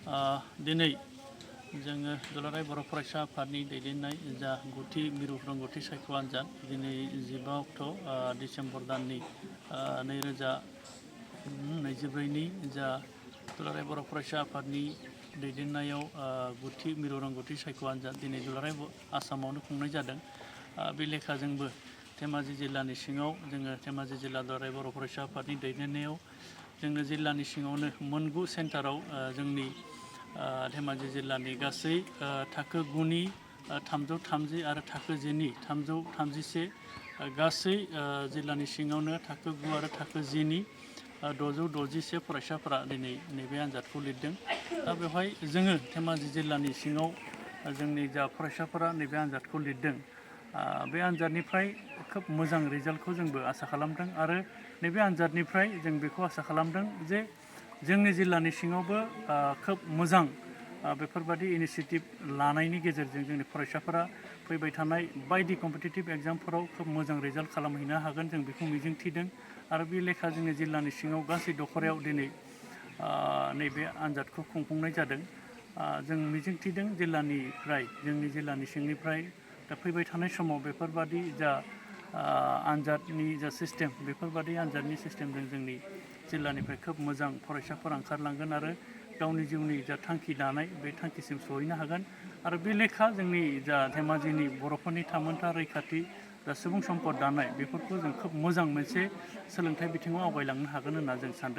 दिनै जोङो दुलाराय बर' फरायसा आफादनि दैदेननाय जा गुथि मिरु रोंगौथि सायख' आनजाद दिनै 15 अक्ट' डिसेम्बर दाननि 2024नि जा दुलाराय बर' फरायसा आफादनि दैदेननायाव गुथि मिरु रोंगौथि सायख' आनजाद दिनै दुलाराय आसामावनो खुंनाय जादों। बे लेखाजोंबो धेमाजि जिल्लानि सिङाव जोङो धेमाजि जिल्ला दुलाराय बर' फरायसा आफादनि दैदेननायाव जोङो जिल्लानि सिङावनो मोनगु सेन्टाराव जोंनि धेमाजि जिल्लानि गासै थाखो 9नि 330 आरो थाखो 10नि 331 गासै जिल्लानि सिङावनो थाखो 9 आरो थाखो 10नि 661 फरायसाफोरा दिनै नैबे आनजादखौ लिरदों। दा बेवहाय जोङो धेमाजि जिल्लानि सिङाव जोंनि जा फरायसाफोरा नैबे आनजादखौ लिरदों बे आनजादनिफ्राय खोब मोजां रिजाल्टखौ जोंबो आसा खालामदों आरो नैबे आनजादनिफ्राय जों बेखौ आसा खालामदों जे जोंनि जिल्लानि सिङावबो खोब मोजां बेफोरबादि इनिसियेटिभ लानायनि गेजेरजों जोंनि फरायसाफोरा फैबाय थानाय बायदि कम्पिटिटिभ एग्जामफोराव खोब मोजां रिजाल्ट खालामहैनो हागोन जों बेखौ मिजिंथिदों आरो बे लेखा जोंनि जिल्लानि सिङाव गासै दख'रायाव दिनै नैबे आनजादखौ खुंफुंनाय जादों। जों मिजिंथिदों जोंनि जिल्लानि सिंनिफ्राय दा फैबाय थानाय समाव बेफोरबादि जा आनजादनि जा सिस्टेम बेफोरबादि आनजादनि सिस्टेमजों जोंनि जिल्लानिफ्राय खोब मोजां फरायसाफोरा ओंखारलांगोन आरो गावनि जिउनि जा थांखि दानाय बे थांखिसिम सहैनो हागोन आरो बे लेखा जोंनि जा धेमाजिनि बर'फोरनि थामोनथा रैखाथि जा सुबुं सम्पद दानाय बेफोरखौ जों खोब मोजां मोनसे सोलोंथाइ बिथिङाव आवगायलांनो हागोन होनना जों सानदों।